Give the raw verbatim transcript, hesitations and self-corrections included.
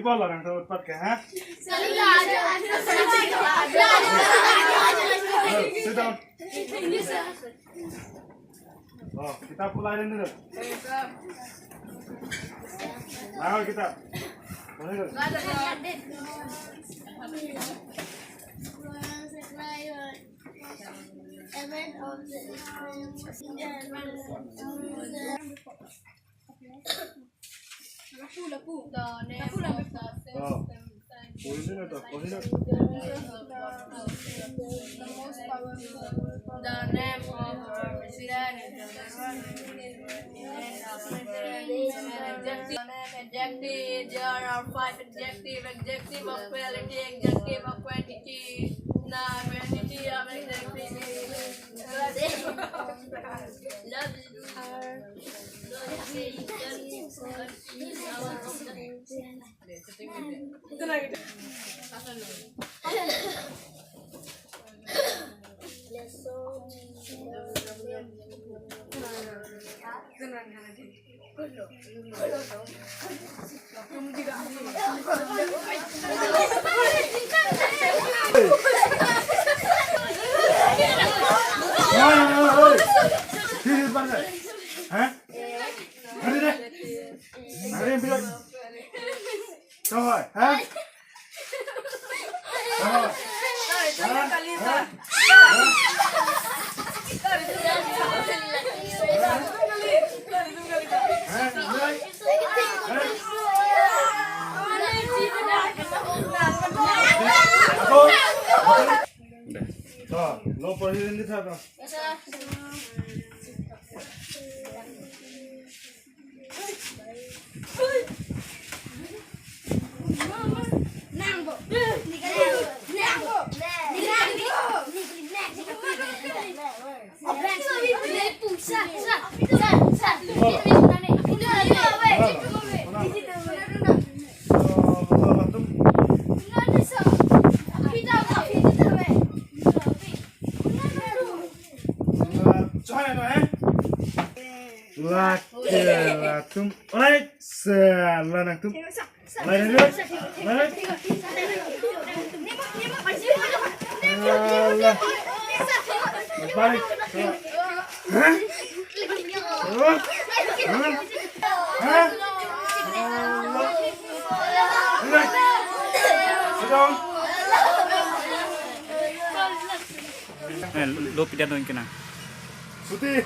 Bola nang tawat pat ke, ha? Sit down. Oh, kitab pulai dulu. Nah, kitab. Pulai dulu. Lapu, lapu. The name of the Oh. Pulai dulu, pulai dulu. The most powerful. The name of our president is the adjective. Adjective. There are five adjective. Adjective of quality, adjective of quantity. Now, quantity of adjective. Love you. Oi, oi, oi, oi. Sini, sini, sini. Hah? Hari deh. Hari yang bilang. Kau, hah? Kau. Hah? Hah? Lake latum. Alright, se la nangtum. Alright, alright. Alright. Balik. Hah? Hah? Hah? Alright. Sit down. Eh, lo pidan dong kena. Suti.